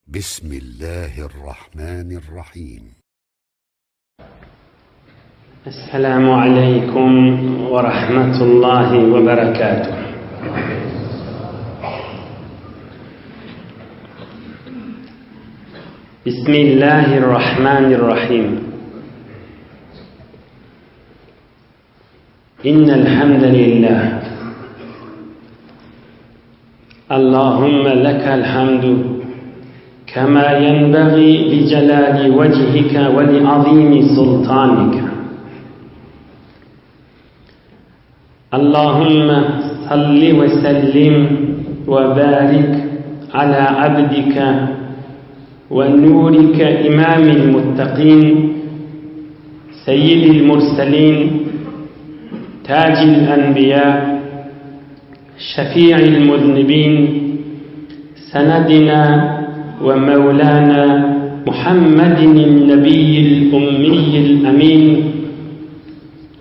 بسم الله الرحمن الرحيم السلام عليكم ورحمة الله وبركاته بسم الله الرحمن الرحيم إن الحمد لله اللهم لك الحمد كما ينبغي لجلال وجهك ولعظيم سلطانك اللهم صل وسلم وبارك على عبدك ونورك إمام المتقين سيد المرسلين تاج الأنبياء شفيع المذنبين سندنا ومولانا محمد النبي الأمي الأمين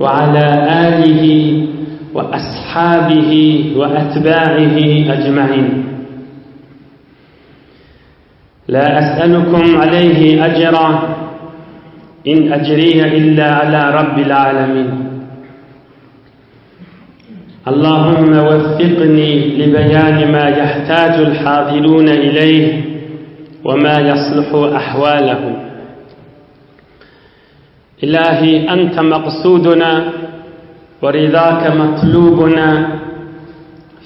وعلى آله وأصحابه وأتباعه أجمعين لا أسألكم عليه أجرا إن أجري إلا على رب العالمين اللهم وفقني لبيان ما يحتاج الحاضرون إليه وما يصلح أحوالهم إلهي أنت مقصودنا ورضاك مطلوبنا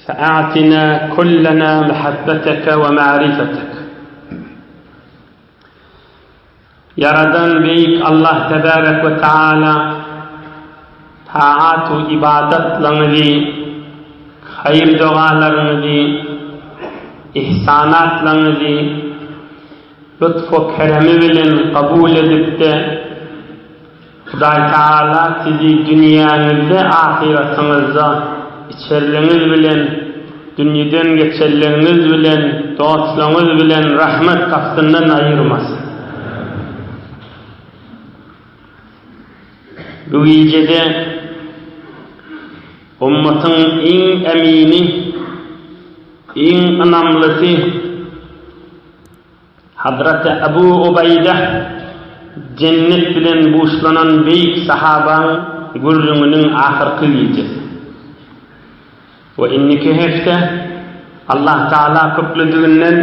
فأعطنا كلنا محبتك ومعرفتك Ýaradan Beýik Allah Tebärek we Taala taat-u ybadatlaryňyzy, haýyr-dogalaryňyzy, ihsanatlaryňyzy lutf-u keremi bilen kabul edip-de, Hudaý Taala sizi dünýäňizde, ahyratyňyzda içerliňiz bilen, dünýeden geçenligiňiz bilen, dostlaryňyz bilen rahmet gapysyndan aýyrmasyn. Bu gijede ummatyň iň emini, iň ynamlysy, Hazreti Abu Ubaýda jennet bilen buşlanan beýik sahabaň gürrüňiniň ahyrky gijesi. We indiki hepde Allah Taala köplediginden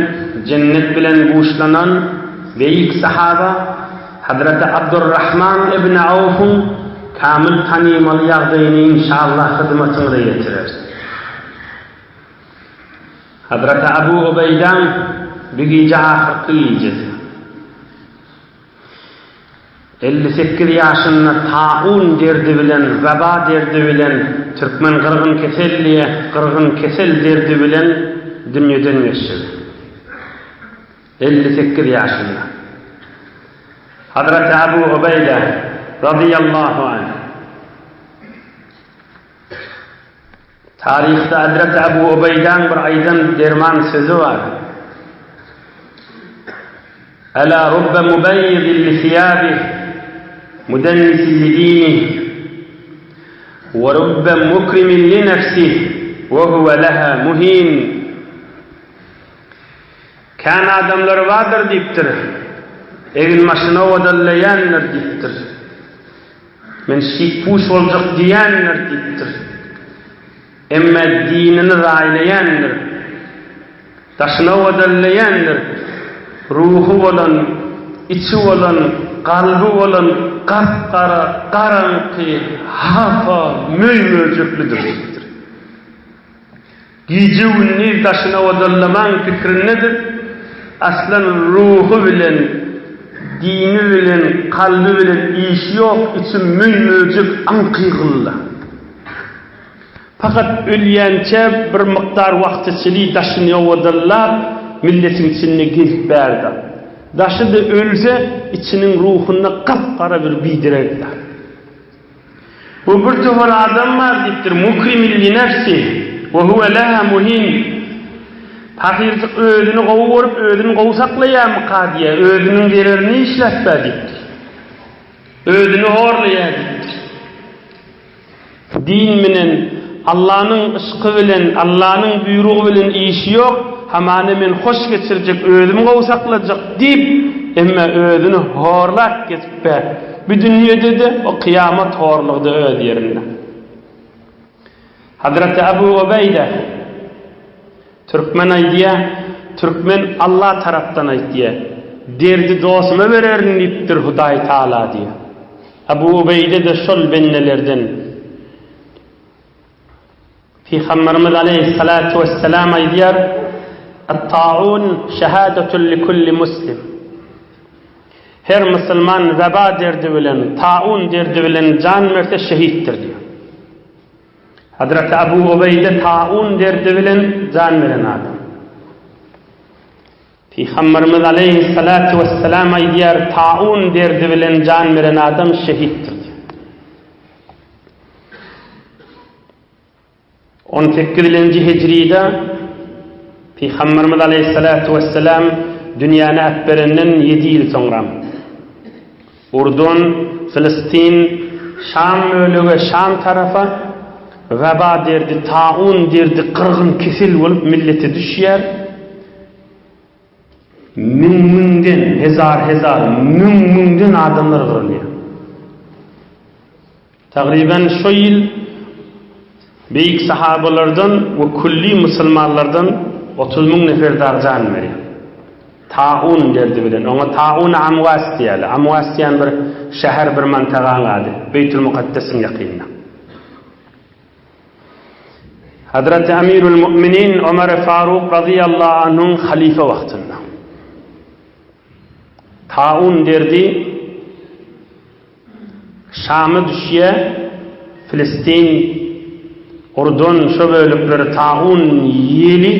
jennet bilen buşlanan beýik sahaba Hazreti Abdurrahman ibn Awfyň kamyl tanymaly ýagdaýyny inşallah hyzmatyňyza ýetireris. Hazreti Abu Ubeýdaň bu gije ahyrky gijesi. 58 ýaşynda taun derdi bilen, weba derdi bilen, türkmen gyrgyn kesel diýe, gyrgyn kesel derdi bilen dünýeden geçdi. 58 ýaşynda. Hazreti Abu Ubeýda razyýallahu anh. Taryhda Hazreti Abu Ubeýdaň bir aýdan derman sözi bar. Ela rubbe mubeýýidin li siýabih, mudennisin li dinih, we rubbe mukrimin li nefsih, we huwe leha muhin. Kän adamlar bardyr diýipdir. Egin-başyny owadanlaýandyr diýipdir. Men şik-puş boljak diýendir diýipdir. Emme dinini zaýlaýandyr. Daşyna owadanlaýandyr. Ruhy bolan, içi bolan, kalby bolan gap-gara, garaňky, hapa, möý-möjeklidir diýipdir. Gije-gündiz daşyny owadanlamaň pikirindedir, aslan ruhy bilen, dini bilen, kalby bilen işi ýok, içi möý-möjek aňky-gylla. Fakat ölýänçä bir mukdar wagta çenli daşyny owadanlap, milletiň içinde gezip bärde. Daşy-da ölse, içiniň ruhunda gap-gara bir biderek zat. We bir topar adam bar diýipdir, mukrimin li nefsih, we huwe leha muhin. Pahyrjyk özüni gowy görüp, özüni gowy saklaýarmyka diýýär, özüniň zererini işläp-ä diýipdir. Özüni horlaýar diýipdir. Din bilen, Allanyň yşky bilen, Allanyň buýrugy bilen işi ýok, hamana men hoş geçirjek, özümi gowy saklajak diýip, emme özüni horlap gezip-ä, bu dünýede-de, o kyýamat horlugy-da öz ýerinde. Hazreti Abu Ubeýde, Türkmen aýdýa, Türkmen Alla tarapdan aýtýa, Derdi dostuma bererin diýipdir Hudaý Taala diýýä. Abu Ubeýde-de şol bendelerden. Pygamberimiz aleýhissalatu wessalam aýdýar, At-taun şehadatun li kulli muslim. Her musulman weba derdi bilen, taun derdi bilen jan berse şehitdir diýýär. Hazreti Abu Ubeýde taun derdi bilen jan beren adam. Pygamberimiz aleýhissalatu wessalam aýdýar, taun derdi bilen jan beren adam şehitdir diýýär. On sekizilenji hijride Pygamberimiz aleýhissalatu wessalam dünýäni äpberenden ýedi ýyl soňra Urdun, Filistin, Şam bölege, Şam tarapa weba derdi, taun derdi, gyrgyn kesel bolup millete düşýär. Müň-müňden, hezar-hezar, müň-müňden adamlar gyrylýar. Tagryban şo ýyl beýik sahabalardan we külli musulmanlardan 30 müň nefer dagy jan berýär. Taun derdi bilen. Oňa Taun Amwas diýýärler. Amwas diýen bir şäher, bir mantagaň ady. Beýtül Mukaddesiň ýakynynda. Hazreti Amirül Mu'minin Ömer Faruk razyýallahu anhuň halyfa wagtynda. Taun derdi Şama düşýär, Filistin, Urdun şo bölekleri taun ýeli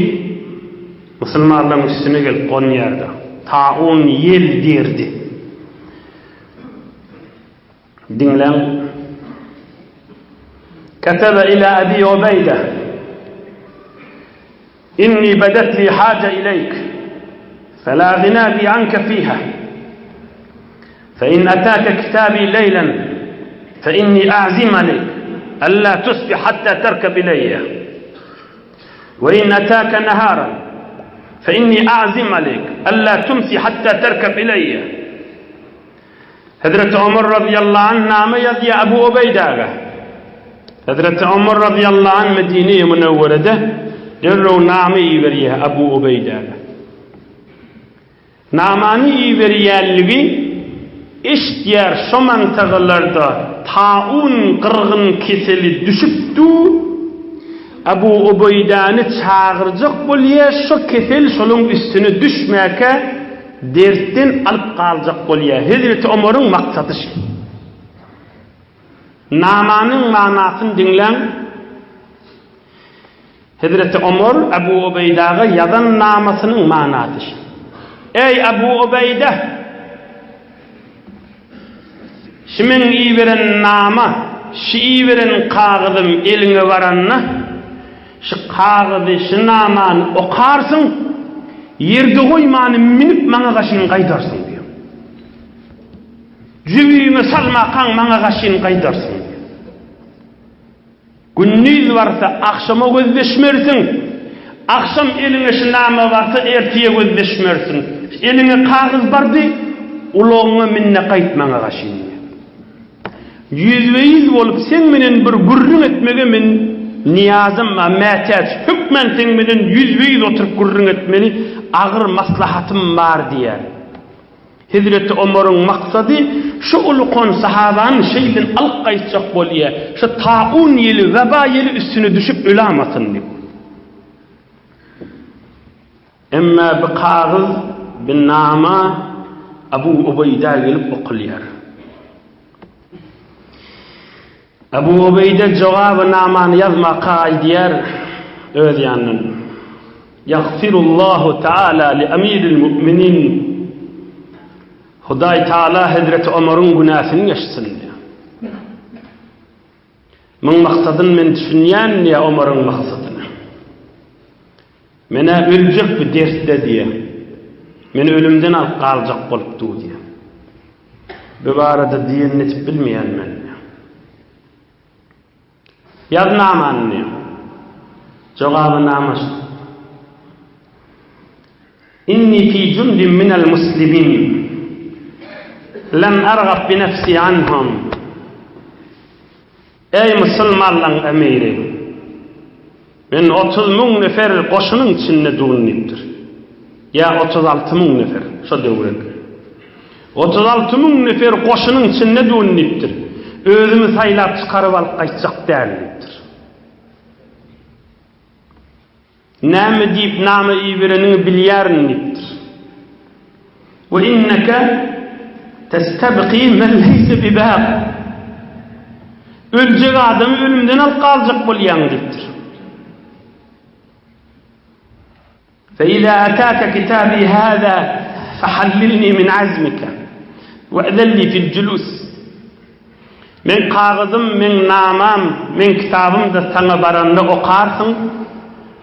musulmanlaryň üstüne gelip gonýardy. Taun ýel derdi. Diňläň. Ketebe ila Abi Ubeýde. Inni bedet li haja ileýk, fela gina bi anke fiha. Fe in atake kitabi leýlen, fe inni a'zim aleyk, alla tusbih hatta terkeb ileýe. Ve in atake naharan, fe inni a'zim aleyk, alla tumsi hatta terkeb ileýe. Hezreti Omar razyýallahu anh name ýazýar Abu Ubeýdäge. Hezreti Omar razyýallahu anh Medine-i Münewwerede derrew name iberýär Abu Ubeýdäge. Namany iberýänligi eşitýär şo mantagalarda taun gyrgyn keseli düşüp dur. Abu Ubeýdäni çagyrjak bolýar şo kesel şolaň üstüne düşmäkä Dertden alyp galjak bolýar. Hezreti Omaryň maksady şi. Namanyň manasyny diňläň. Hezreti Omar Abu Ubeýdaga ýazan namasynyň manasy şi. Eý Abu Ubeýde! Şi meň iberen nama, şi iberen kagyzym eliňe baranda, şi kagyzy, şi namany okarsyň, ýerde goýmany münüp maňa gaşyn gaýdarsyň diýýär. Jübüňe salmakaň maňa gaşyn gaýdarsyň diýýär. Gündiz barsa, agşama gözleşmersiň. Agşam eliňe şu nama barsa, ertire gözleşmersiň. Eliňe kagyz bardy, ulagyňa minde gaýt maňa gaşyn diýýär. Ýüzbe-ýüz bolup seň menen bir gürrüň etmege men nyýazym bar, mätäç. Hökmän seň menen ýüzbe-ýüz oturyp gürrüň etmeli, agyr maslahatym bar diýýär. Hezreti Omaryň maksady şu ulukan sahabany şeýden alyp gaýtjak bolýa, şu taun ýeli, weba ýeli üstüne düşüp ölamasyn diýip. Emma bi kagyz, bi nama Abu Ubeýdä gelip okulýar. Abu Ubeýde jogaby namany ýazmaka aýdýar öz ýanyndan, Ýagfirullahu taala li amiril mu'minin Hudaý Taala hezreti Omaryň günäsini geçsin diýýär. Muň maksadyny men düşünýän diýýär Omaryň maksadyny. Men-ä öljek bu dertde diýýär. Meni ölümden alyp galjak bolup dur diýýär. Bu barada diýenini etip bilmeýän men. Ýaz namany diýýär. Jogaby nama şu. Inni fi jundin minel muslimin. Lem ergab bi nefsi anhum. Eý musulmanlaň emiri! Men 30 müň nefer goşunyň içinde durun diýipdir. Ýa 36 müň nefer, şo döwrek. 36 müň nefer goşunyň içinde durun diýipdir. Özümi saýlap çykaryp alyp gaýtjak däl diýipdir. Näme diýip name ibereniňi bilýärin diýipdir. We inneke testebqi men leýse bibaq. Öljek adamy ölümden alyp galjak bolýaň diýipdir. Fe iza ataka kitabi hada fahallilni min azmika we'zen li fil julus. Meň kagyzym, meň namam, meň kitabym-da saňa baranda okarsyň,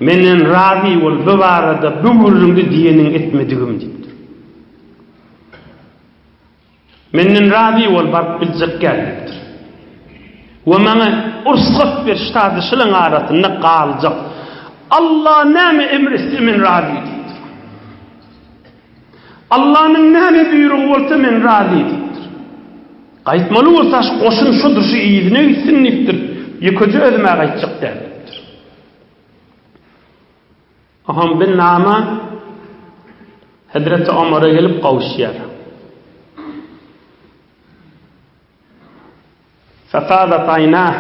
menden razy bol, bu barada bu gürrüňde diýeniňi etmedigim diýipdir. Menden razy bol, baryp biljek gel diýipdir. We maňa rugsat ber, ştada şylaň arasynda galjak. Allah näme emr etse men razy diýipdir. Allanyň näme buýrugy bolsa men razy diýipdir. Gaýtmaly bolsa şu goşun şu durşy yzyna gitsin diýipdir. Ýekeje özüm-ä gaýtjak däl diýipdir. Oňam bir nama Hezreti Omara gelip gowuşýar. Fefadat aýnah,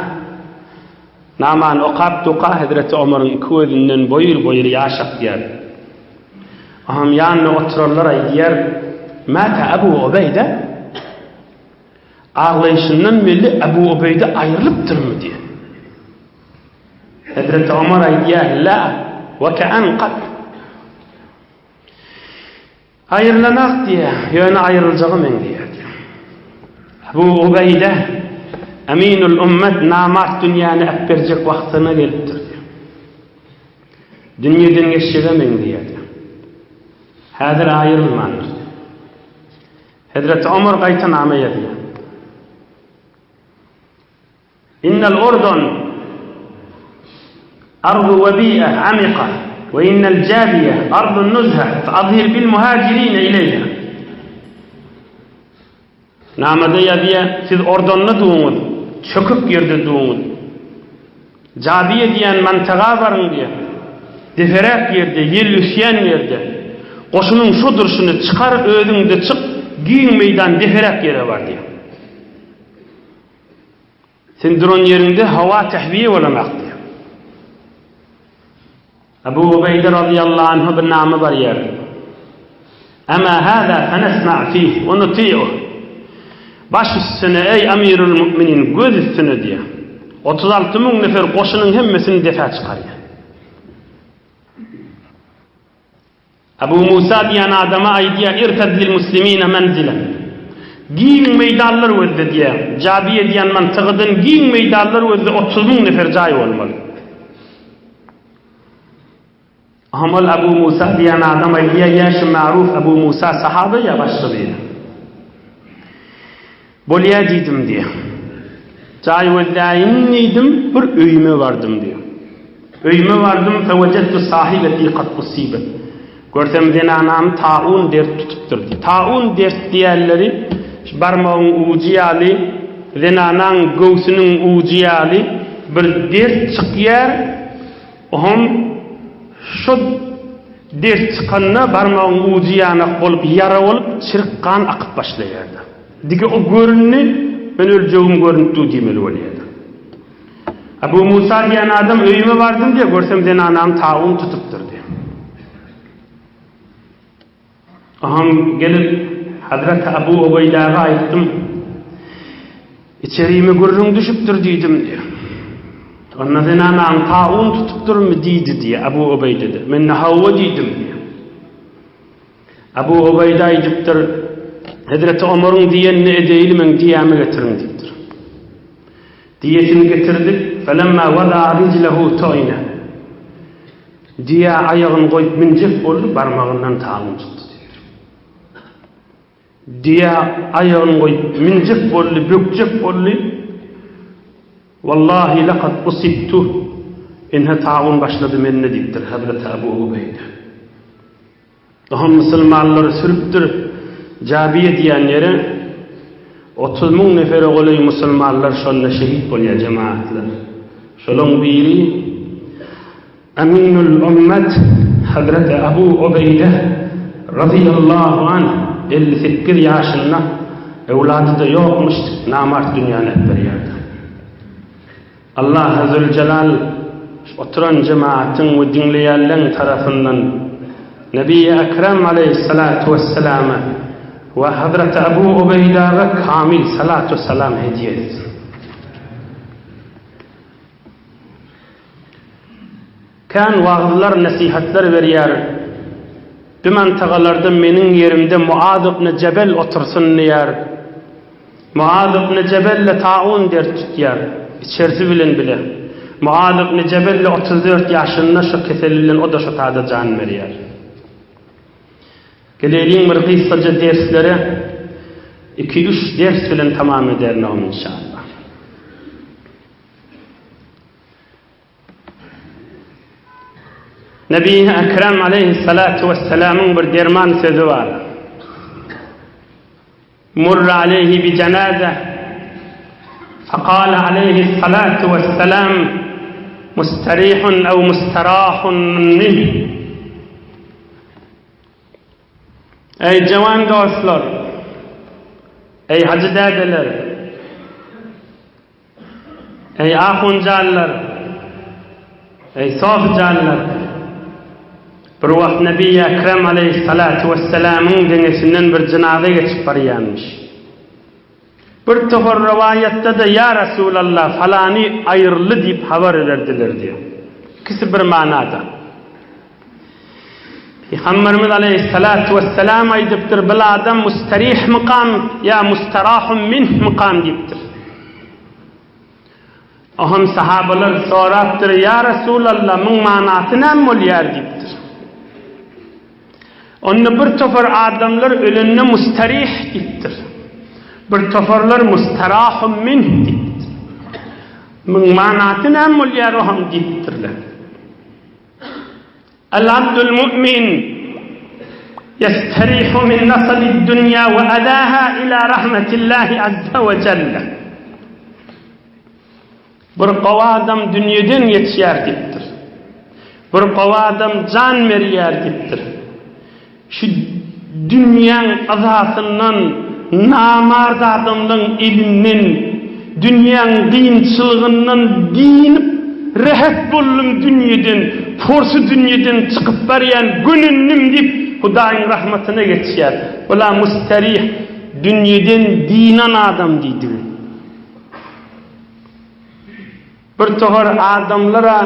Namany okap durka Hezreti Omaryň iki gözünden boýur-boýur ýaş akýar. Oňam ýanynda oturanlar aýdýar, Mata Abu Ubeýde? Aglaýşyndan belli Abu Ubeýde aýrylypdyrmy diýýär. Hezreti Omar aýdýar, La, we ke'en kat. Aýrylanak diýýär, ýöne aýryljaga meňzeýär diýýär. Abu Ubeýde, Eminul Ummet namart dünýäni äpberjek wagtyna gelipdir diýýär. Dünýeden geçjege meňzeýär diýýär. Häzir aýrylmandyr diýýär. Hezreti Omar gaýta name ýazýar. Innel Urdun ardu webi'e amika we innel jabiye ardu nuzhe fe azhir bil muhajirine ileýha. Namada ýazýar, siz Ordonda duňyz, çökük ýerde duňyz. Jabiye diýen mantaga baryň diýýär. Deperäk ýerde, ýel ösýän ýerde. Goşunyň şu durşuny çykar, özüň-de çyk, giň meýdan deperäk ýere bar diýýär. Sen duran ýeriňde howa tehwiýe bolanak diýýär. Abu Ubeýde razyýallahu anhu bir nama barýar. Ama hâzâ fenesma' fih we nuti'uh. Baş üstüne eý Amirul Mu'minin göz üstüne diýýär. 36 müň nefer goşunyň hemmesini depä çykarýar. Abu Musa diýen adama aýdýar, Irtad lil muslimine menzilen. Giň meýdanlar gözle diýýär. Jabiýe diýen mantygydan giň meýdanlar gözle 30 müň nefer jaý bolmaly. Amal Abu Musa diýen adam aýdýar, ýa şu maruf Abu Musa sahaba ýa başga biri. Bolýa diýdim diýýär. Jaý gözläýin diýdim, bir öýüme bardym diýýär. Öýüme bardym, fewejedtu sahibeti kad usibet. Görsem zenanam taun dert tutupdyr diýýär. Taun dert diýenleri şu barmagyň ujy ýaly, zenanaň göwsüniň ujy ýaly bir dert çykýar. Oňam şo dert çykanda barmagyň ujy ýanak bolup, ýara bolup, çirik gan akyp başlaýardy. Dige o göründi, men öljegim görünip dur diýmeli bolýardy. Abu Musa diýen adam öýüme bardym diýýär, görsem zenanam taun tutupdyr diýýär. Aham gelip Hazreti Abu Ubeýdaga aýtdym. Içerime gürrüň düşüpdir diýdim diýýär. Onda zenanaň taun tutupdyrmy diýdi diýýär Abu Ubeýde-de. Men-de hawa diýdim diýýär. Abu Ubeýde aýdypdyr, Hezreti Omaryň diýenini edeýli meň diýämi getiriň diýipdir. Diýesini getirdik, felemma wada rijlehu toýna. Diýä aýagyny goýup münjek boldy, barmagyndan taun çykdy diýipdir. Diýä aýagyny goýup münjek boldy, bökjek boldy. Wallahi lekad usibtu, ine taun başlady mende diýipdir Hazreti Abu Ubeýde. Oňa musulmanlary sürüpdir Jabiýe diýen ýere 30 müň nefere golaý musulmanlar şonda şehit bolýar jemaatlar. Şolaň biri Aminul Ummet Hazreti Abu Ubeýde razyýallahu anh 58 ýaşynda öwlady-da ýokmuş namart dünýäni äpberýärdi. Allahy Züljelal şu oturan jemaatyň we diňleýänleň tarapyndan Nebiýi Ekrem aleýhissalatu wesselama we Hazreti Abu Ubeýdaga kamil salatu salam hediýe etsin. Kän wagyzlar, nesihatlar berýär. Bir mantagalarda meniň ýerimde Muaz ibn Jebel otursyn diýýär. Muaz ibn Jebelle taun dert tutýar, içerisi bilen bile. Muaz ibn Jebelle 34 ýaşynda şo kesel bilen o-da şo tada jan berýär. Geleýliň bir gysgaja derslere, iki-üç ders bilen tamam ederin ogum inşallah. Nebi Ekrem aleyhissalatu vesselamyň bir derman sözi bar. Murra aleyhi bi cenaze fekale aleyhissalatu vesselam mustarihun ev mustarahun minh. Eý jawan dostlar! Eý hajy dädeler! Eý ahunjanlar! Eý sofyjanlar! Bir wagt Nebi Ekrem aleýhissalatu wessalamyň deňesinden bir jynaza geçip barýanmyş. Bir topar rowaýatda-da Ýa Resulallah, falany aýryldy diýip habar berdiler diýýär. Ikisi bir manada. Pygamberimiz aleýhissalatu wessalam aýdypdyr, Bil adam musterih mykam ýa musterahun minh mykam diýipdir. Oham sahabalar sorapdyr, Ýa Resulallah, muň manasy näme bolýar diýipdir. Onda bir topar adamlar ölende musterih diýipdir. Bir toparlar musterahun minh diýipdir. Muň manasy näme bolýar oham diýipdirler. Al-abdul mu'min ýesterihu min nasabi dunýa we azaha ila rahmetillahi azza we jelle. Bir gowy adam dünýeden geçýär diýipdir. Bir gowy adam jan berýär diýipdir. Şu dünýäň yzasyndan, namart adamlaň elinden, dünýäň kynçylygyndan dynyp, rähet boldum dünýeden, porsy dünýeden çykyp barýan gönendim diýip, Hudaýyň rahmatyna geçýär. Bula musterih, dünýeden dynan adam diýdigi. Bir tohar adamlar-a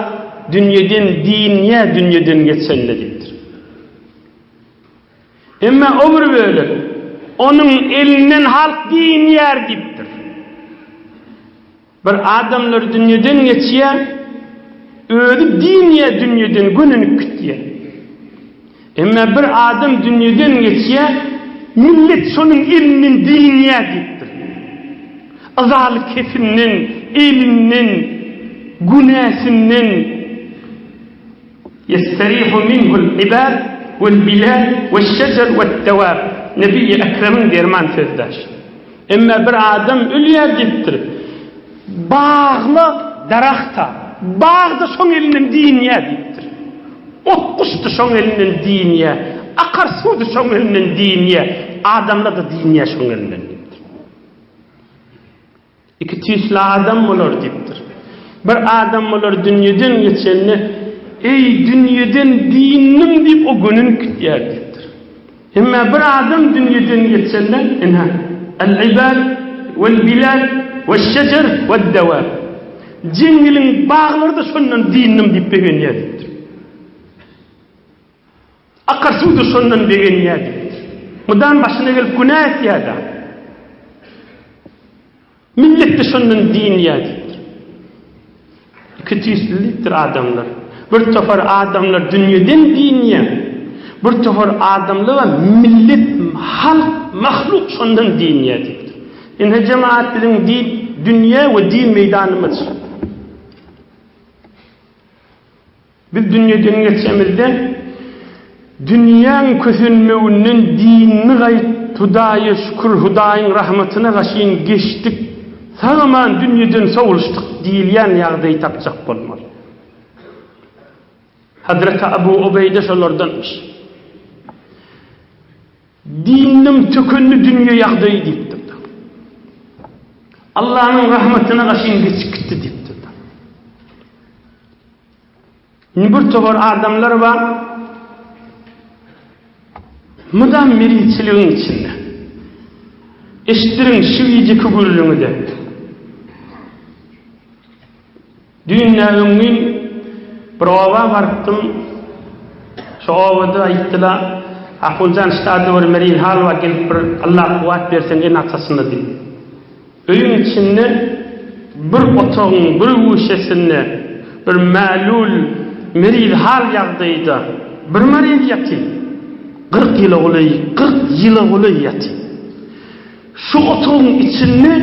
dünýeden dynýa dünýeden geçende diýipdir. Emma o bir bölek, onuň elinden halk dynýar diýipdir. Bir adamlar dünýeden geçýär, özi dynýar dünýeden gönenip gitýär. Emma bir adam dünýeden geçýär, millet şonuň elinden dynýar diýipdir. Yzaly kesinden, elinden, günäsinden Ýesterihu minhul ibad wel bilad weş-şejer wed-dewab Nebiýi Ekremiň derman sözdaş. Emma bir adam ölýär diýipdir. Bagla daragta, bagda şoň elinden dynýar diýipdir. Ot-guşdy şoň elinden dynýar, akar suwdy şoň elinden dynýar, adamlar-da dynýar şoň elinden diýipdir. Iki tüýsli adam bolar diýipdir. Bir adam bolar dünýeden geçende, Eý, dünýeden dynnym diýip o gönenip gitýär diýipdir. Emma bir adam dünýeden geçende, ynha, El-ibad wel-bilad weş-şejer wed-dewab. Jeňňeliň baglary-da şondan dynnym diýip begenýär diýipdir. Akar suw-da şondan begenýär diýipdir. Mydam başyna gelip günä etýär-dä. Millet-de şondan dynýar diýipdir. Iki tüýsli diýipdir adamlar. Bir topar adamlar dünýeden dynýar. Bir topar adamlar millet, halk, mahluk şondan dynýar diýipdir. Ine jemaat biziň din, dünýä we din meýdanymyz. Biz dünýeden geçemizde dünýäň kösenmeginden dinini gaýt Hudaýa şükür Hudaýyň rahmatyna gaşyn geçdik sag-aman dünýeden sowulyşdyk diýilýän ýagdaýy tapjak bolmaly. Hazreti Abu Ubeýde şolardanmyş. Dininiň tökenli dünýe ýagdaýy diýipdir. Allanyň rahmatyna gaşyn geçip gitdi diýipdir. Indi bir topar adamlar bar, mydam meriçiligiň içinde. Eşitdiriň şu gijeki gürrüňi-de. Düýn-ä öňňin bir oba barypdym. Şo obada aýtdylar, Ahunjan ştada bir merin hal bar, gelip bir Allah kuwwat bersin ene-atasyna diýip. Öýüň içinde bir otagyň bir güşesinde bir mälul, meriz hal ýagdaýda bir maryz ýatyr. 40 ýyla golaý, 40 ýyla golaý ýatyr. Şu otagyň içinde,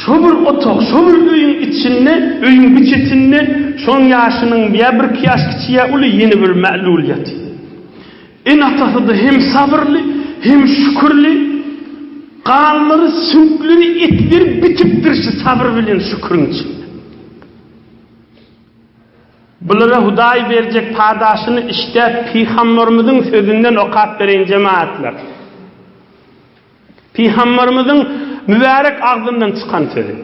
şo bir otag, şo bir öýüň içinde, öýüň bir çetinde şoň ýaşynyň ýa birki ýaş kiçi ýa uly ýene bir mälul ýatyr. Ene-atasy-da hem sabyrly, hem şükürli, ganlary, süňkleri, etleri bitipdir şu sabyr bilen şüküriň içinde. Bulara Hudaý berjek padaşyny işdä Pygamberimiziň sözünden okap bereýin jemagatlar. Pygamberimiziň mübärek agzyndan çykan sözi.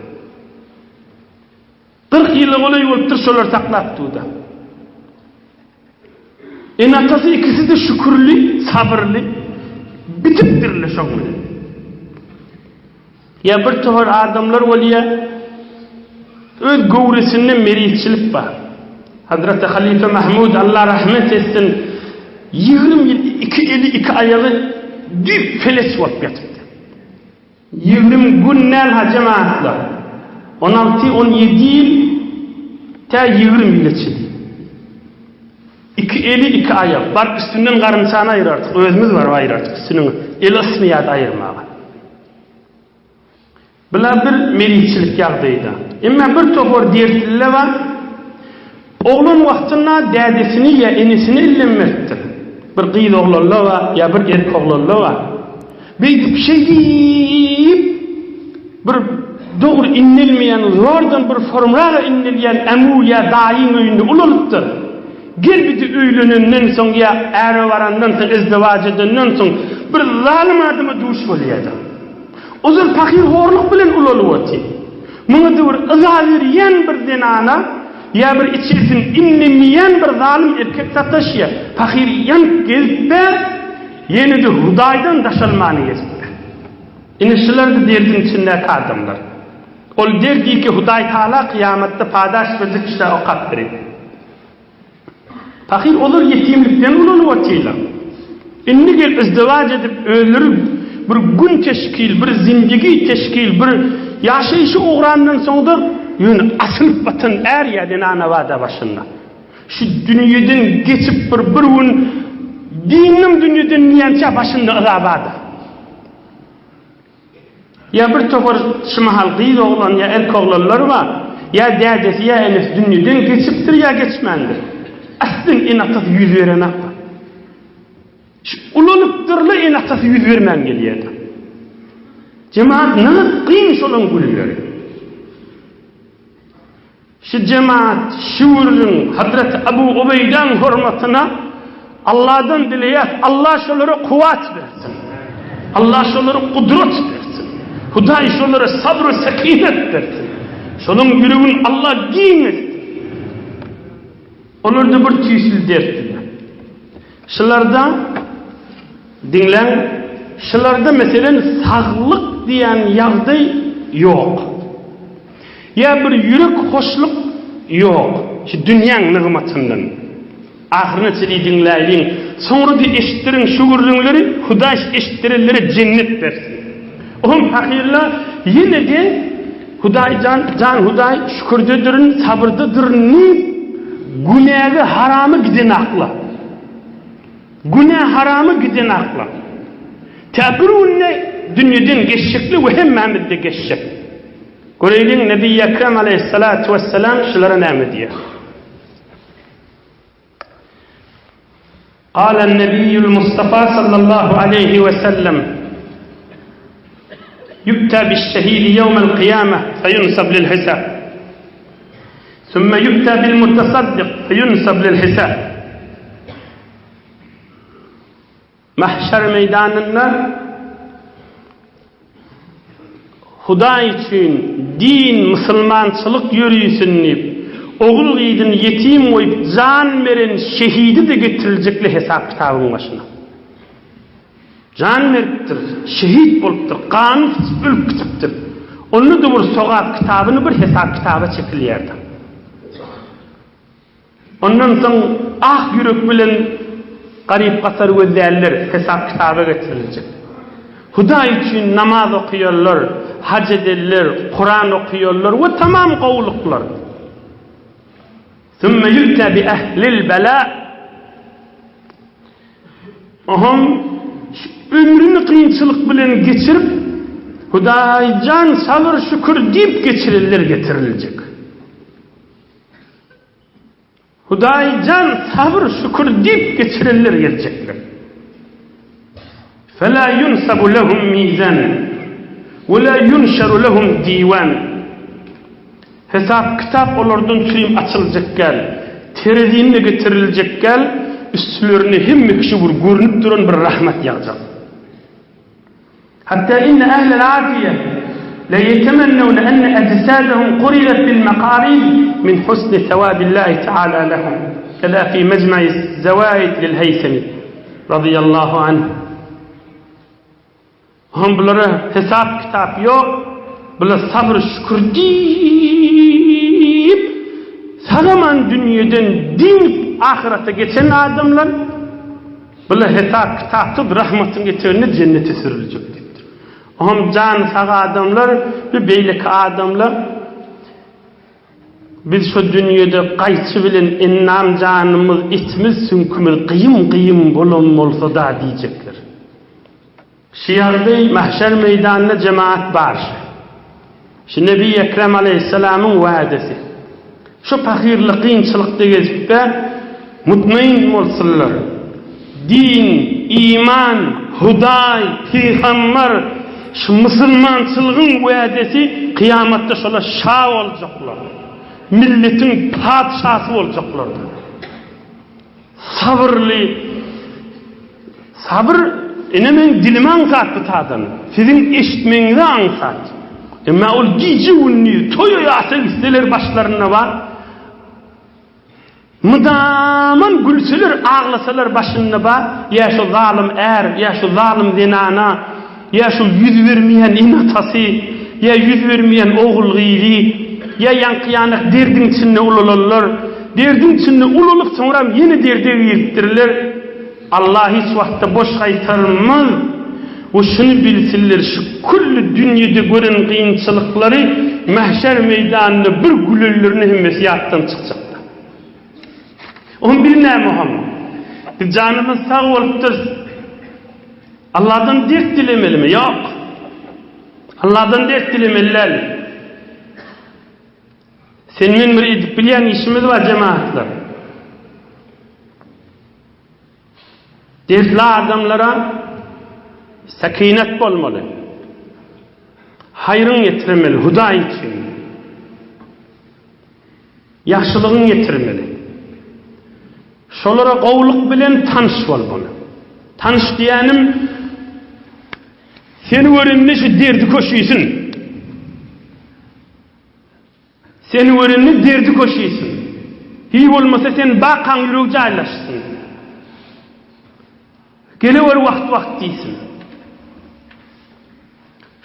40 ýyla golaý bolupdyr şolar saklap durda. Ene-atasy ikisi-de şükürli, sabyrly, bitipdirler şoň bilen. Ýa bir topar adamlar bolýar, öz göwresinde merizçilik bar. Hazreti Halife Mahmud, Allah rahmet etsin, 20 ýyl iki eli, iki aýagy düýp feleç bolup ýatypdyr. 20 gün däl ha jemaatlar. 16, 17 ýyl tä 20 ýyla çenli. Iki eli, iki aýak. Baryp üstünden garynçany aýyrardyk. Özümiz baryp aýyrardyk üstüniň. Eli ysmaýardy aýyrmaga. Bular bir meritçilik ýagdaýda. Emma bir topar dertliler bar. Oglan wagtynda dädesini ýa enesini ellenmezdir. Bir gyz oglanlar bar, ýa bir erk oglanlar bar. Beýdip şeýdip bir dogry innelmeýän, zordan bir formraga innelýän ämu ýa daýyň öýünde ulalypdyr. Gelbidi öýlenenden soň ýa äre barandan soň, izdiwaç edenden soň bir zalym adama duş bolýar-da. Ozal pahyr horluk bilen ulalyp otyr. Muňa-da bir yza berýän bir zenana ýa bir içerisini inlemeýän bir zalym erkek sataşýar. Pahyr ýanyp gezip-de, ýene-de Hudaýdan daşalmany gezip-de. Ine şular-da derdiň içindäki adamlar. Ol derdiki Hudaý Taala kyýamatda padaş berjek kişä okap berer. Pahyr olar ýetimlikden ulalyp otyrlar. Indi gelip izdiwaç edip özleri bir gün teşkil, bir zindigi teşkil, bir ýaşaýşy ugrandan soňda ýöne asylyp batan är ýa zenana bada başynda. Şu dünýeden geçip bir bir gün dindim dünýeden diýençä başynda yza bada. Ýa bir topar şu mahal gyz oglan ýa erk oglanlar bar, ýa dädesi ýa enesi dünýeden geçipdir ýa geçmändir. Aslyn ene-atasy ýüz berenok-da. Şu ulalypdyrla ene-atasy ýüz bermän gelýär-de. Jemaat nagt kyn şolaň günleri. Şu jemaat şu gürrüň Hazreti Abu Ubeýdäň hormatyna Allahdan dileýäs, Allah şolara kuwwat bersin. Allah şolara gudrat bersin. Hudaý şolara sabr we sekinet bersin. Şolaň ýüregini Allah giňeltsin. Olarda bir tüýsli dertliler. Şularda diňläň, şularda meselen saglyk diýen ýagdaý ýok. Ýa bir ýürek hoşluk ýok şu dünýäň nygmatyndan. Ahyryna çenli diňläýliň, soňra-da eşitdiriň şu gürrüňleri, Hudaý şu eşitdirenlere jennet bersin. Ohm pahyrlar ýene-de Hudaý jan, jan Hudaý şükürdedirin, sabyrdadyryn diýip, günäge harama giden akla. Günä harama giden akla. Tä bir günde dünýeden geçjekli we hemmämiz-de geçjek. Göreýliň Nebi Ekrem aleýhissalatu wessalam şulara näme diýýär. Galen Nebiýül Mustafa sallallahu aleýhi we sellem, Ýu'ta biş-şehidi ýewmel kyýameh feýunsab lil-hisab. Sümme ýu'ta bil-mutasaddyk feýunsab lil-hisab. Mahşer meýdanynda Hudaý üçin din, musulmançylyk ýörisin diýip, ogul-gyzyny ýetim goýup jan beren şehidi-de getiriljekli hesap-kitabyň başyna. Jan beripdir, şehit bolupdyr, ganyny syçyp ölüp gitipdir. Onda-da bir sogap kitabyny bir hesap-kitaba çekilýärdi. Ondan soň ak ýürek bilen garyp-gasar gözlänler hesap-kitaba getiriljek. Hudaý üçin namaz okaýanlar, haj edenler, Kuran okaýanlar we tamam gowulyklar. Sümme ýu'ta bi ehlil bela. Oňam ömrüni kynçylyk bilen geçirip, Hudaýjan sabyr-şükür diýip geçirenler getiriljek. Hudaýjan sabyr şükür diýip geçirenler geljekler. Fela yunsabu lehum mizan we la yunşeru lehum diwan. Hesap kitap olardan çürim açyljak däl, terezinde getiriljek däl, üstlerine hemme kişi bir görnüp duran bir rahmet ýagjak. Hatda inne ehlel afiýe le ýetemennewne enne ejsadehum kurilet bil mekarid min husni sewabillahi teala lehum. Keza fi mecmai zewaid lil Heýsemi razyýallahu anh. Hom bulara hesap kitap ýok, bular sabyr şükür diýip sagaman dünýeden diňip ahyrete geçen adamlar. Bular hesap-kitapsyz rahmatyň eteginde jennete sürüljek diýipdir. Oňam jany sag adamlar we beýleki adamlar biz şu dünýede gaýçy bilen endam-janymyz, etimiz, süňkümiz gyýym-gyýym bolan bolsa-da diýjekler. Şu ýagdaý mahşer meýdanynda jemaat bar. Şu Nebi Ekrem aleýhissalamyň wädesi. Şu pahyrly kynçylykda gezipde mutmain bolsunlar. Din, iman, Hudaý, pygambar, şu musulmançylygyň wädesi kyýamatda şolar şa boljaklar. Milletiň patyşasy boljaklar. Sabyrly Sabyr ine meň dilime aňsat bu tadan. Siziň eşitmegiňize aňsat. Emma ol gije-gündiz toýa ýasa gitseler başlarynda bar. Mydaman gülseler, aglasalar başynda bar. Ýa şu zalym är, ýa şu zalym zenana, ýa şu ýüz bermeýän ene-atasy, ýa ýüz bermeýän ogul-gyzy, ýa ýaňky-ýanak derdiň içinde ulalanlar, derdiň içinde ulalyp soňram ýene derde giripdirler. Allah hiç wagtda boş gaýtarmaz we şuny bilsinler şu külli dünýede gören kynçylyklary mahşer meýdanynda bir gülenlerine hemmesi ýatdan çykjakdyr. Oňam bilmän Muhammet. Biz janymyz sag bolupdyrys. Allahdan dert dilemelimi? Ýok. Allahdan dert dilemeli däl. Sen men bir edip bilýän işimiz bar jemaatlar. Dertli adamlara sakinet bolmaly. Haýryň ýetirmeli Hudaý üçin. Ýagşylygyň ýetirmeli. Şolara gowulyk bilen tanyş bolmaly. Tanyş diýýänim, seni görende şu derdi köşüsin. Seni görende derdi köşüsin. Hiý bolmasa sen bakaň ýüregi jaýlaşsyn. Gelewer wagt-wagt diýsin.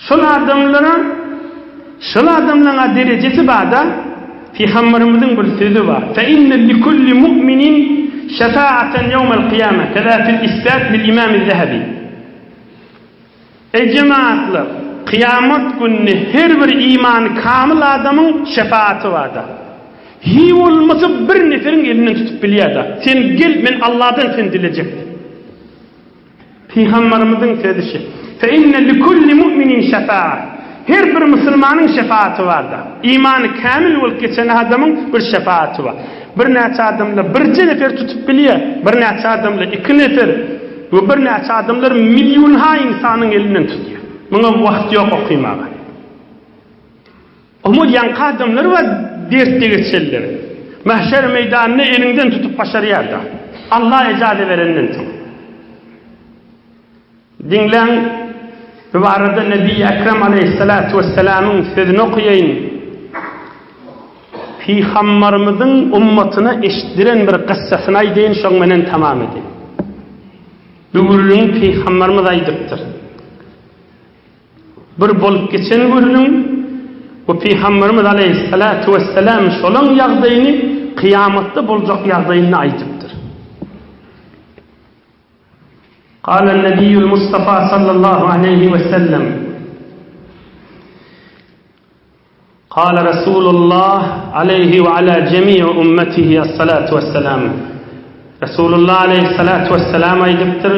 Şol adamlara, şol adamlaň-a derejesi bar-da, Pygamberimiziň bir sözi bar, Fe inne likulli mu'minin şefa'aten ýewmel kyýame, keza fil isbat lil imam Zehebi. Eý jemagatlar, kyýamat gününe her bir imany kamyl adamyň şefaaty bar-da. Hiý bolmasa bir neferiň elinden tutup bilýär-da, sen gel, men Allahdan seni dilejek diýip. Pygamberimiziň sözi şi, Fe inne likulli mu'minin şefa'a. Her bir musulmanyň şefaaty bardyr. Imany kämil bolup geçen adamyň bir şefaaty bar. Birnäçe adamlar birje nefer tutup bilýär, birnäçe adamlar iki nefer we birnäçe adamlar millionha ynsanyň elinden tutýar. Muňa wagt ýok okymaga. Oňa ýaňky adamlar bar dertde geçenler. Mahşer meýdanynda eliňden tutup başarýar-da. Allah ejaza berenden soň. Diňläň, bu barada Nebi Ekrem aleýhissalatu wessalamyň sözüni okaýaýyn. Pygambarymyzyň ummatyna eşitdiren bir kyssasyny aýdaýyn, şoň menen tamam edeýin. Bu gürrüňi Pygambarymyz aýdypdyr. Bir bolup geçen gürrüň we Pygamberimiz aleýhissalatu wessalam şolaň ýagdaýyny kyýamatda boljak ýagdaýyny aýdypdyr. Kâlen Nebiyyül Mustafa sallallahu aleýhi we sellem Kâle Resulullah aleýhi we alâ jemî'i ümmetihi es-salatu wes-selam Resulullah aleýhissalatu wes-selam aýdypdyr,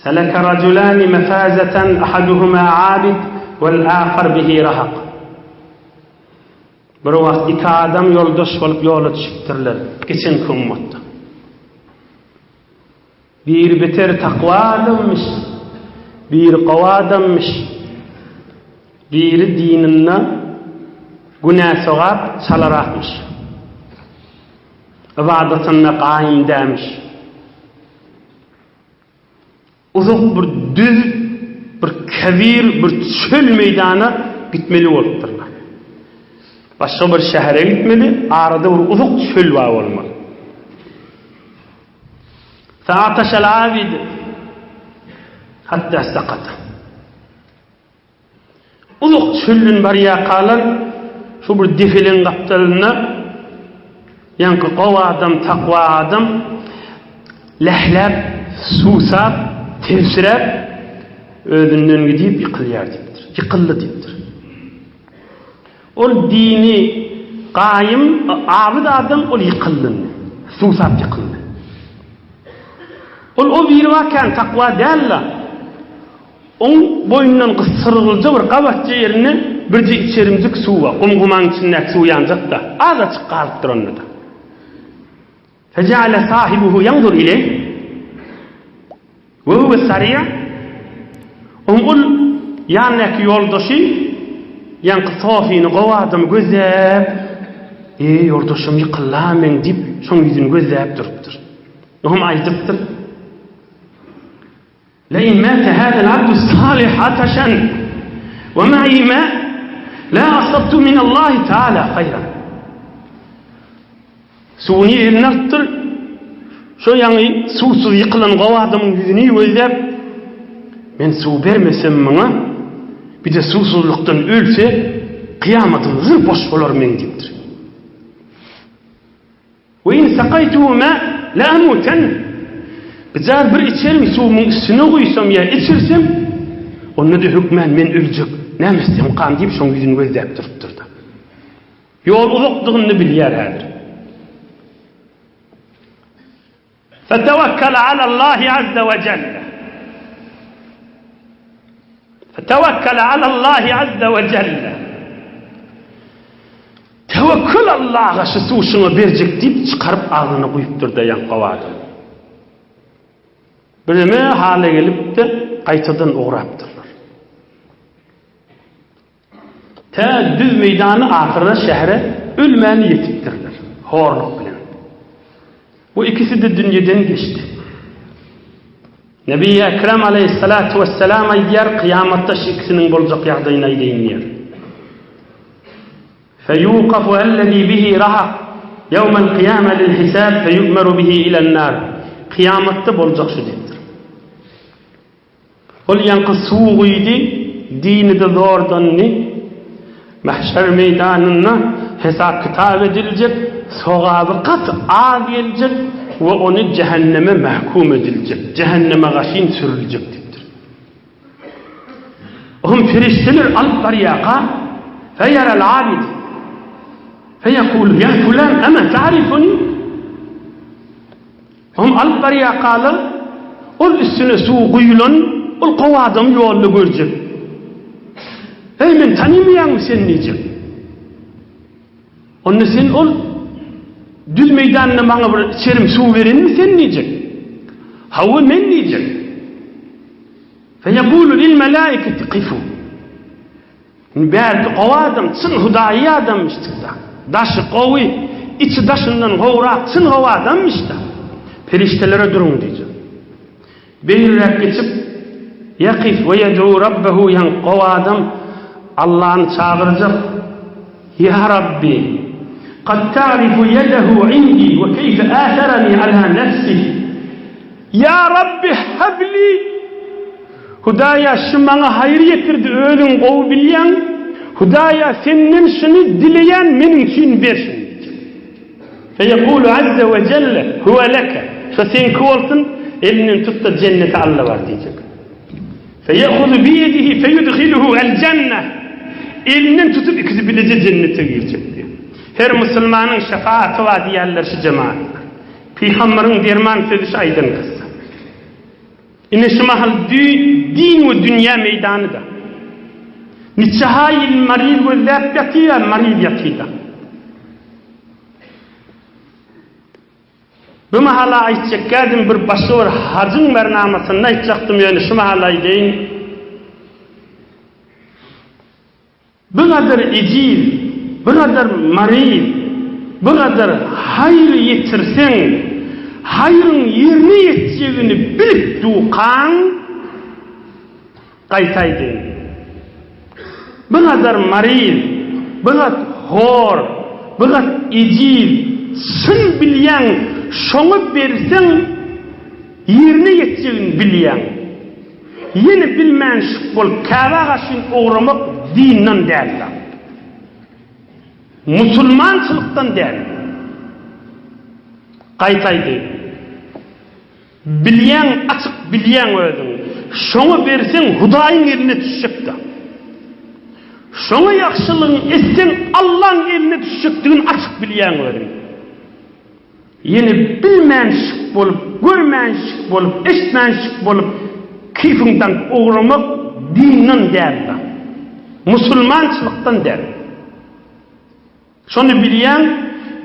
Seleke rajulani mefazeten ahaduhuma abid wel-âhar bihi rahak. Bir wagt iki adam ýoldaş bolup ýola düşüpdirler, geçenki ummatda. Biri beter takwa adammyş, biri gowy adammyş, biri dininde günä-sogap çalarakmyş. Ybadatynda gaýym dämiş. Uzak bir düz, bir kebir, bir çöl meýdana gitmeli bolupdyrlar. Başga bir şähere gitmeli, arada bir uzak çöl bar bolmaly. Fe'ataşel abid hatta sakata. Uzak çölden barýarkalar şu bir depeleň gapdalynda ýaňky gowy adam, takwa adam lähläp, suwsap, tebsiräp özünden gidip ýykylýar diýipdir. Ýykyldy diýipdir. Ol dini gaýym, abyt adam ol ýykyldy indi. Suwsap ýykyldy. Ol o biri barkän takwa däl-de, oň boýundan gysyrylja bir gabatja ýerinde birje içerimjik suw bar. Gum-gumaň içindäki suw ýanjak-da, azajyk galypdyr onda-da. Fejeale sahibuhu ýanzur ileýh we huwe sariýa Oň ol ýanyndaky ýoldaşy ýaňky sofyny gowy adamy gözläp, Eý, ýoldaşym ýykylda meň diýip, şoň ýüzüni gözläp durupdyr. Oňam aýdypdyr. Lein mâte hâzel abdus sâlih ataşan ve ma'i mâ lâ asabtu minallâhi teâlâ haýran. Suwuny eline alypdyr. Şo ýaňy suwsuz ýykylan gowy adamyň ýüzüni gözläp, Men suw bermesem muňa, bir-de suwsuzlykdan ölse, kyýamatym zyr boş bolar meň diýipdir. We in sakaýtuhu ma la amuten. Bijar bir içerin suwumyň üstüne guýsam ýa içirsem, onda-da hökmän men öljek. Näme etsemkam diýip şoň ýüzüni gözläp durupdyr-da. Ýol uzakdygyny bilýär häzir. Fetewekkele alallahi azze we celle. Fetewekkele alallahi azze we celle. Tewekkül Allaha şu suw şuňa berjek diýip çykaryp agzyna guýupdyr-da ýaňky adam. Bireme hala gelip-de gaýtadan ugrapdyrlar. Tä düz meýdany ahyrda şähere ölmän ýetipdirler. Horluk bilen. Bu ikisi-de dünýeden geçdi. Nebi Ekrem aleýhissalatu wesselam aýdýar, kyýamatda şu ikisiniň boljak ýagdaýyny aýdaýyn diýýär. Feýukafu ellezî bihi rahak ýewmel kyýame lil hisab feýu'meru bihi ilen nar. Kyýamatda boljak şu diýipdir. Ol ýaňky suw guýdy, dini-de zordandy. Mahşer meýdanynda hesap-kitap ediljek, sogaby gaty az geljek we ony jähenneme mahkum ediljek, jähenneme gaşyn sürüljek diýipdir. Oňa perişdeler alyp barýarka, Feýeral abid, feýekul, ýa fulan, ema ta'rifuni? Oňa alyp barýarkalar, ol üstüne suw guýulan ol gowy adamy ýolda görjek. Heý, meni tanymaýaňmy sen diýjek. Onda sen ol. Düz meýdanda maňa bir içerim suw berenmi sen diýjek. Hawa men diýjek. Feýekulu lil melaiketi kifu. Indi bärki gowy adam, çyn hudaýy adamyşdyk-da. Daşy gowy, içi daşyndan gowrak, çyn gowy adamyş-da. Perişdelere duruň diýjek. Beýleräk geçip, Ýakif we ýed'u Rabbehu ýaňky gowy adam Allany çagyrjak, Ýa Rabbi, kad ta'rifu ýedehu indi we keýfe äsereni ala nefsih. Ýa Rabbi habli, Hudaýa şu maňa haýyr ýetirdi özüň gowy bilýäň, Hudaýa senden şuny dileýän meniň üçin ber şuny diýjek. Feýekulu azze we jelle, huwe leke, şo seňki bolsun, elinden tut-da jennete al-da bar diýjek. Feýehuzu biýedihi feýudhiluhu el-jenneh, elinden tutup ikisi bileje jennete girjek diýýär. Her musulmanyň şefaaty bar diýýärler şu jemaatlar. Pygambaryň derman sözi şu aýdan kyssa. Ine şu mahal din we dünýä meýdanyda. Niçe-ha ýyl maryz gözläp ýatyr, maryz ýatyr-da. Bu mahala aýtjakkädim bir başga bir hajyň bernamasynda aýtjakdym ýöne şu mahal aýdaýyn. Bu gadar ejiz, bu gadar maryz, bu gadar haýyr ýetirseň, haýryň ýerine ýetjegini bilip dukaň, gaýtaýdyň. Bu gadar maryz, bu gat hor, bu gat ejiz, çyn bilýäň, şoňa berseň, ýerine ýetjegini bilýäň. Ýene bilmänşik bolup Käbä gaşyn ugramak dinden däldir. Musulmançylykdan däl. Gaýta aýdaýyn. Bilýäň, açyk bilýäň özüň. Şoňa berseň Hudaýyň eline düşjekdir. Şoňa ýagşylygyň etseň Allaň eline düşjekdigini açyk bilýäň özüň. Ýene bilmänşik bolup, görmänşik bolup, eşitmänşik bolup, keýpiň daňyp ugramak dinden däldir. Musulmançylykdan däl. Şony bilýäň,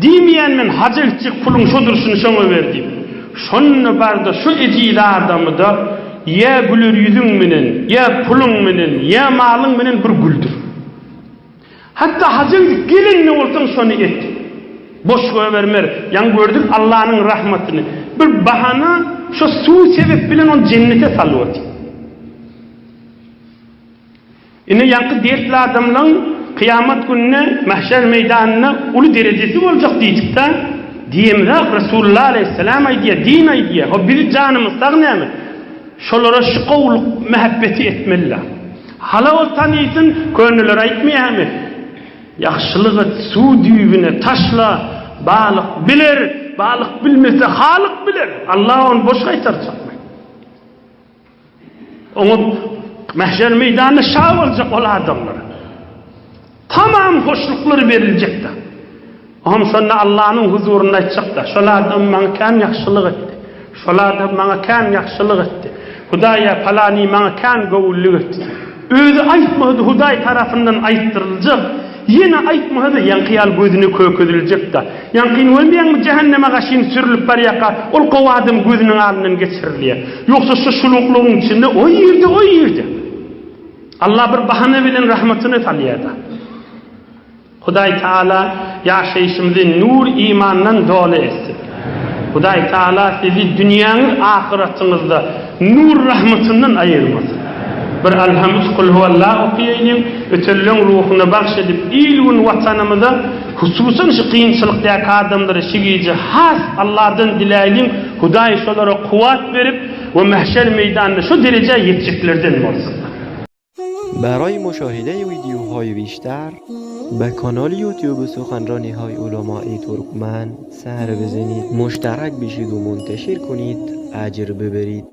diýmeýän men haja gitjek puluň şodur şuny şoňa ber diýip. Şonda barda şu ejiz adamyda ýa güler ýüzüň menen, ýa puluň menen, ýa malyň menen bir güldür. Hatda haja gidip gelende bolsaň şony et. Boş goýbermer. Ýaňy gördük Allanyň rahmatyny. Bir bahana şo suw sebep bilen ony jennete salyp otyr. Ine ýaňky dertli adamlaň kyýamat gününe mahşer meýdanynda uly derejesi boljak diýdikda, diýemzok Resulullah aleýhissalam aýdýar, din aýdýar. Ho biz janymyz sag näme? Şolara şu gowulyk mähebbeti etmeli-la. Hala ol tanysyn, köneler aýtmaýarmy? Ýagşylyk et, suw düýbüne taşla, balyk biler, balyk bilmese, Halyk biler. Allah ony boş gaýtarjakmy? Oňa mähşer meýdanynda şa boljak ol adamlar. Tamam hoşluklar beriljekdir. Oňam şonda Allanyň huzurynda aýtjakda, şol adam maňa kän ýagşylyk etdi. Şol adam maňa kän ýagşylyk etdi. Hudaýa palany maňa kän göwünlik etdi. Özi aýtmady Hudaý tarapyndan aýtdyryljak. Ýene aýtmady ýaňky ýaly gözüne kökeziljekda. Ýaňkyny görmeýäňmi jähenneme gaşyn sürülip barýaka ol gowy adam gözüniň alnyndan geçirilýär. Ýogsa şu şuluklygyň içinde o ýerde o ýerde. Allah bir bahana bilen rahmatyny salýarda. Hudaý Taala ýaşaýşymyzy nur imandan doly etsin. Hudaý Taala sizi dünýäňiz ahyratyňyzda nur rahmatyndan aýyrmasyn. Bir Alham üç Kulhuwallah okaýaýlyň, ötenleň ruhuna bagş edip il-gün watanymyza hususan şu kynçylykdaky adamlara şu gije has Allahdan diläýliň Hudaý şolara kuwwat berip we mähşer meýdanynda şu derejä ýetjeklerden bolsunlar. برای مشاهده ویدیوهای بیشتر به کانال یوتیوب سخنرانی های علمای ترکمن سر بزنید مشترک بشید و منتشر کنید اجر ببرید.